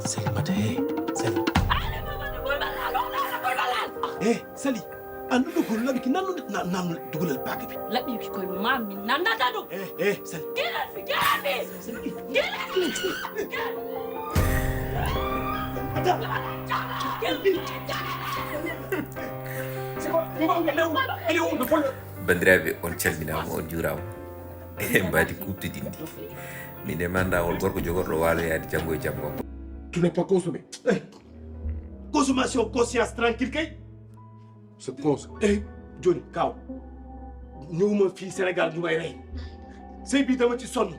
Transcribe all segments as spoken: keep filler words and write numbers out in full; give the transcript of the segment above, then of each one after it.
Salimata, he, Sali. He, Sali, an ɗum ɗo gol laɓi ki nannude, na-, nannude dugulal baaka bi. Laɓi ki koye ma, min nannata ɗum. He, he, Sali. Gila, gila, gila. Banndiraaɓe, on calminaama, on njuuraama. En mbaadi kuuɓtidinndi. Min e manda hol gorko jogorɗo waalo yaade janngo e janngo. Tu n'as pas consommé. Consommation conscience tranquille kay. C'est con ça. Eyi, jooni kaw, ñowma fii Sénégal ñuma e rey. Sey bi dama ci sonn.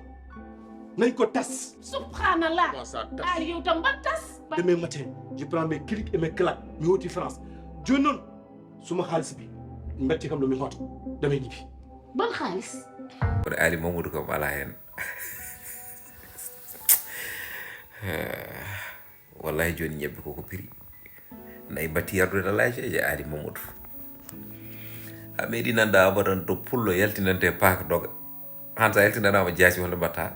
Nañ ko tas. Subhanallah. Comment ça, tas ? Aali yow tam mbaɗ tas. Demain matin, je prends mes clics et mes claques. Mi hooti France. Jooni noon, suma xaalis bi, mbatti kam ɗo mi hoota. Damay ñibbi. Ban xaalis? Kono Aali Mamadou kam alaa heen. Wallahi jooni ñebbe koko prix. Nayi mbatti yardude laaje e Aali Mamadou. A meeɗi nanda abadan to pullo yaltinante paaka doga. Han sa yaltinanaama jaasi walla mbatta.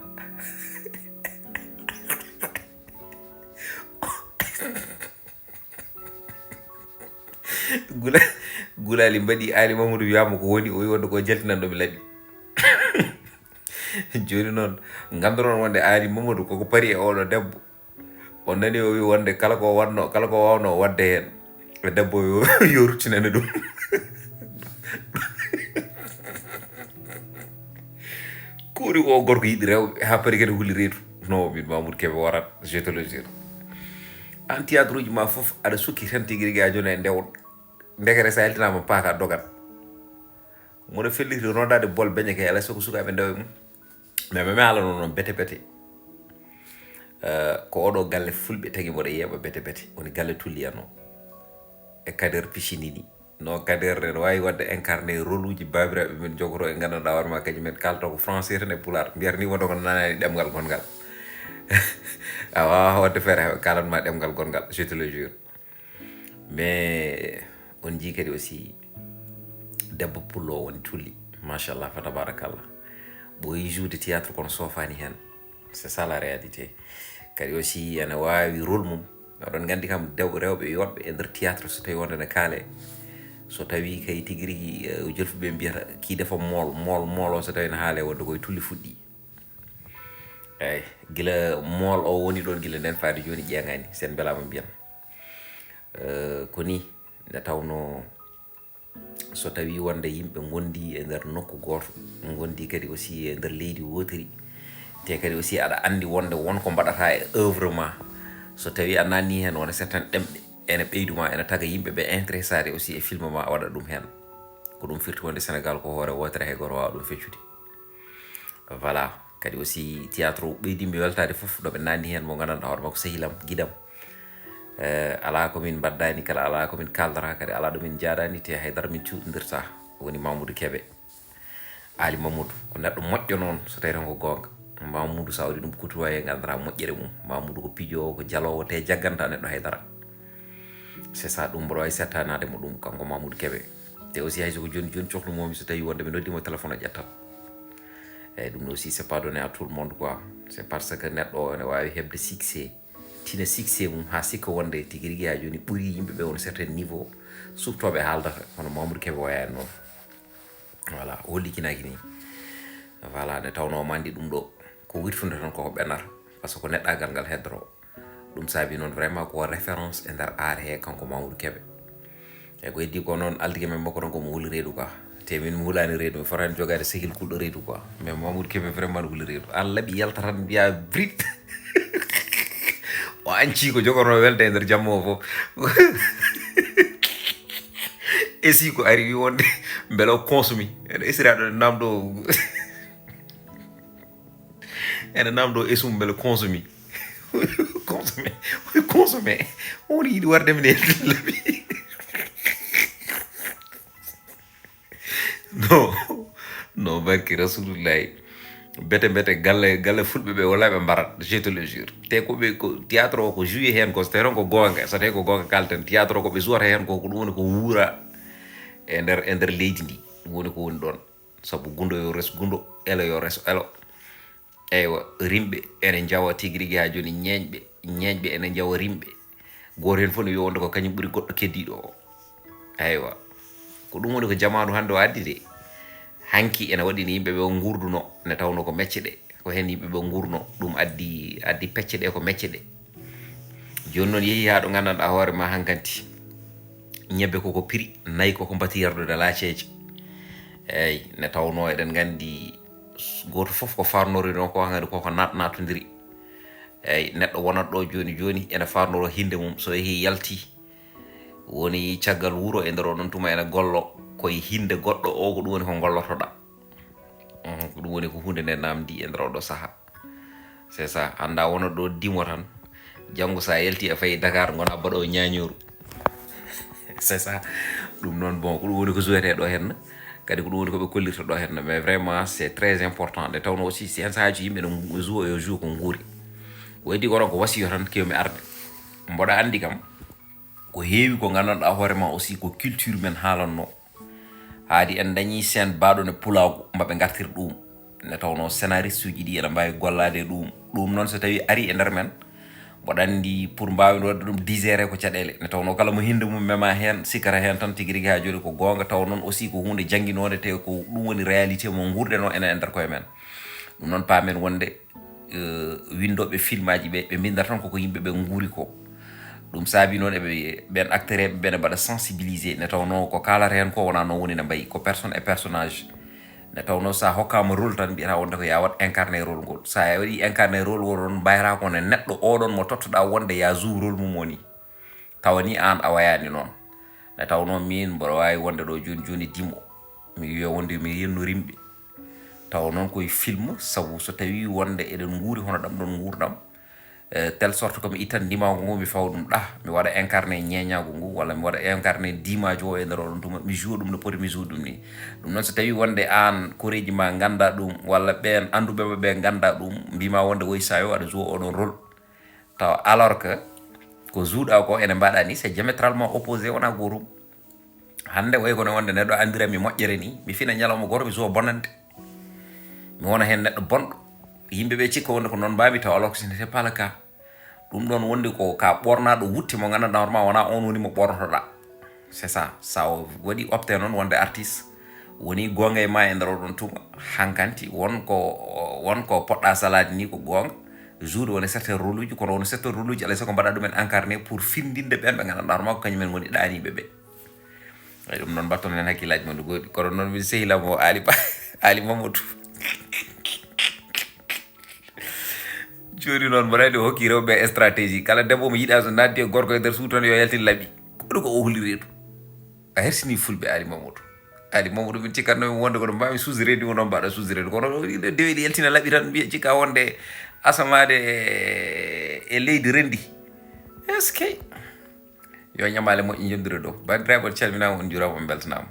Gula, gulaali mbaɗi Aali Mamadou wiyama ko woni, o wi wonde ko jaltinanɗo mi laɓi. Jooni noon, nganndoron wonde Aali Mamadou koko pari e oɗo debbo. O nani o wi wonde kala ko wanno, kala ko wawno wadde heen, e debbo yo, yo ruttinane ɗum. Ko woni ko gorko yiɗi rewɓe, ha pari kadi huli reedu. No, min Mamoudou Kébé warat, je te le jure. An théâtre uji ma fof, aɗa sukki tan tigi rigi a joni e ndewon. Ndekere sa yaltinama paaka dogat. Mono felliti rondade bol beñe kay, alay sago sukaɓe ndewa e mum. Mais meme haalano noon bete bete. Eh, ko oɗo galle fulɓe tagi mboɗo yeeɓa bete bete. Woni galle tulliyano. E Kader Piccini ni. No Kader ne wawi wadde incarné rôle uji babiraɓe men jogoto e gandanɗa hoore ma kañum en kalta ko français tan e pulaar. Mbiyata ni wonde ko nanani ɗemgal gongal. A wawa wadde feere heɓe kalanma ɗemgal gongal, je te le jure. Mais on jii kadi aussi debbo pullo woni tulli, machallah, fa tabarakallah. Ɓooyi joude théâtre kono soofani hen. C'est ça la réalité. Kadi aussi ene wawi rôle mum. Oɗon gandi kam dew rewɓe yotɓe e nder théâtre so tawi wonde ne kaale, so tawi kay tigi rigi, eh, jolfuɓe mbiyata ki defa mool mool mool o, so tawi ne haale wonde koye tulli fuɗɗi. Eyyi, gila mool o woni ɗon gila nden faade joni ƴeŋani, sen belama mbiyan. Eh, ko ni nde tawno so tawi wonde yimɓe gondi e nder nokku goto, gondi kadi aussi e nder leydi wotiri, te kadi aussi aɗa andi wonde won ko mbaɗata e œuvre ma, so tawi a nanni hen wona certaine ɗemɗe ene ɓeydu ma, ene taga yimɓe ɓe intéressade aussi e film ma, a waɗa ɗum hen. Ko ɗum firti wonde Sénégal ko hoore wotere, hay goto wawa ɗum feccude. Voilà. Kadi aussi théâtre o ɓeydimi weltade fof ɗo ɓe nanni hen mo gandanɗa hoore makko sehilam, giɗam. Eh, ala ko min mbaddani kala, ala ko min kaldata kadi, ala ɗo min jaadani te haydara min cuɗodirta. Woni Mamoudou Kébé. Ali Mamoudou ko neɗɗo moƴƴo noon so tawi tan ko goonga. Mamoudou sa waɗi ɗum kutuwaye gandata moƴƴere mum. Mamoudou ko pijowo, ko jalowo te jagganta neɗɗo haydara. C'est ça, ɗum mboɗo wawi settanade mo ɗum kanko Mamoudou Kébé. Te aussi hayso ko joni joni cohlumomi so tawi wonde mi noddimo téléphone o ƴettat. Eyyi, ɗum ɗo aussi c'est pas donné à tout le monde quoi. C'est parce que neɗɗo o ene wawi hebde succès, tina succès mum ha sikka wonde tigi rigi ha joni ɓuuri yimɓeɓe on certain niveau, suɓtoɓe haaldata, kono Mamoudou Kébé wayani noon. Voilà, o hollikinaki ni. Voilà, nde tawno o mandi ɗum ɗo ko wirtude tan koko ɓenata, par ce que ko neɗɗagal ngal heddoro. Ɗum saabi noon vraiment ko référence e nder art he, kanko Mamoudou Kébé. E ko heddi ko noon, altike men makko tan ko mo huli reedu quoi. Te min mi hulani reedu, mi fotani jogade sehil kulɗo reedu quoi. Mais Mamoudou Kébé vraiment ne huli reedu. An laɓi yalta tan mbiya brit. O anci ko jogorno welde e nder jamma o fof. Esi ko ari wi wonde beele o consomi. Ene esiraɗo namdo. Ene namdo esum beele consomi. Consommé. Consommé. On yiɗi warde min e laɓi. Non. Non, barki Rasulullahi. Bete bete galle, galle fulɓe ɓe wala ɓe mbarat, je te le jure. Te ko ɓe ko théâtre o ko joué hen ko, so tawi ko gonga, so tawi ko gonga kalten, théâtre o ko ɓe jouata hen ko, ko ɗum woni ko wuura e nder, e nder leydi ndi. Ɗum woni ko woni ɗon. Sabu gundo yo res gundo, elo yo res elo. Eywa, rimɓe ene njawa tigi rigi ha joni, ñeeñɓe ñeeñɓe ene njawa rimɓe. Gooto heen fof ne wiya wonde ko kañum ɓuri goɗɗo keddiiɗo o. Aywa, ko ɗum woni ko jamaanu hannde o addi de. Hanki ene waɗi no yimɓe ɓe o nguurduno, ne tawno ko mecce ɗe, ko heen yimɓe ɓe nguurno, ɗum addi, addi pecce ɗe ko mecce ɗe. Jooni noon yehi haa ɗo nganndanɗaa hoore ma hankanti, ñebbe koko prix, nayi koko mbati yardude laaceeje. Eeyi, ne tawno eɗen nganndi gooto fof ko farnorino ko, hankadi koko naat-, naatondiri. Eeyi, neɗɗo wonat ɗo jooni jooni ene farnoro hinde mum, so yehi yalti, woni caggal wuro e nder oɗon tuma ene gollo, koye hinde goɗɗo o, ko ɗum woni ko gollotoɗaa. Mhm, ko ɗum woni ko huunde nde namdi e nder oɗo saha. C'est ça, annda wona ɗo dimo tan, janngo sa yalti a fayi Dakar, gona baɗo ñañooru. C'est ça, ɗum noon, bon, ko ɗum woni ko jouete ɗo henna, kadi ko ɗum woni ko ɓe kollirta ɗo henna, mais vraiment c'est très important. Nde tawno aussi si hen sahaaji yimɓe no jouo yo jouo ko nguuri. Waydi kono ko wasiyo tan kewmi arde. Mboɗa anndi kam, ko heewi ko nganndanɗaa hoore ma aussi ko culture men haalanno. Haadi en dañi seen baaɗo ne pulaagu, mbaɓe ngartir ɗum. Ne tawno scénariste uji ɗi ene mbaawi gollaade e ɗum. Ɗum noon so tawi ari e nder men, mboɗa anndi pour mbaawen waɗde ɗum digéré ko caɗeele. Ne tawno kala mo hinde mum mema heen, sikkata heen tan tigi rigi haa jooni ko goonga, taw noon aussi ko huunde jannginoonde, te ko ɗum woni réalité mo nguurɗen o enen e nder koye men. Ɗum noon paamen wonde, eh, winndooɓe filmaaji ɓe, ɓe mbinnda tan koko yimɓe ɓe nguuri ko. Ɗum saabi noon eɓe, ɓen acteur eɓe ɓe ne mbaɗa sensibilisé, ne tawno ko kaalata heen ko wona noon woni no mbayi, ko personne e personnage. Ne tawno sa hokkama rôle tan mbiyata wonde ko ya waɗ incarné rôle ngol. Sa waɗi incarné rôle ngol noon mbayata ko ne neɗɗo oɗon mo tottoɗa wonde ya joue rôle mum o ni. Tawa ni aan a wayaani noon. Ne tawno min mboɗo waawi wonde ɗo jooni jooni dimo. Mi wiya wonde mi yenno rimɓe. Tawa noon koye film, sabu so tawi wonde eɗen nguuri hono ɗam ɗon nguurɗam, eh, telle sorte que mi ittan ndimagu ngu, mi fawa ɗum ɗah, mi waɗa incarné ñeeñagu ngu, walla mi waɗa incarné dimajo o e nder oɗon tuma, mi joue ɗum no poti mi joue ɗum ni. Ɗum noon so tawi wonde aan koreji ma ganda ɗum, walla ɓen anduɓe ma ɓe ganda ɗum, mbima wonde woy sayo aɗa joue oɗon rôle. Tawa alors que ko jouɗa ko ene mbaɗa ni, c'est diamétralement opposé, wona gotum. Hannde way kono wonde neɗɗo anndira mi moƴƴere ni, mi fina ñalawma gooto mi suwa bonande. Mi wona heen neɗɗo bonɗo. Yimɓe ɓe cikka wonde ko noon mbaami tawa alors que ce n'était pas le cas. Ɗum ɗoon wonde ko ka ɓornaɗo wutte mo nganndanɗaa hoore ma wona on woni mo ɓornotoɗaa. C'est ça. Sa o waɗi opté noon wonde artiste, woni goonga e ma e nder oɗon tuma, hankanti won ko, won ko poɗɗa salaade ni ko goonga. Joude woni certain rôle uji, kono won certain rôle uji alay sago mbaɗa ɗumen incarné pour findinde ɓen ɓe nganndanɗaa hoore ma ko kañumen ngoni ɗaaniiɓe ɓe. Eyi, ɗum noon mbatton heen hakkillaaji mon no goɗɗi. Kono noon min sehilamo Ali Ba, Ali Mamadou. Jooni noon mboɗa anndi o hokki rewɓe stratégie. Kala debbo mo yiɗa so naddi e gorko e nder suudu tan yo yaltin laɓi. Ko ɗum ko o holliri ɗum. A hersini fulɓe Ali Mamadou. Ali Mamadou min cikkanno min wonde kono mbami sous-redu mo noon mbaɗa sous-redu. Kono ɗo ɗiɗo dewe ɗi yaltina laɓi tan mbiya cikka wonde asamaade e, e leydi rendi. Est-ce que? Yo ñamaale moƴƴe njondire ɗo. Banndiraaɓe on calminaama on njuuraama on mbeltanaama.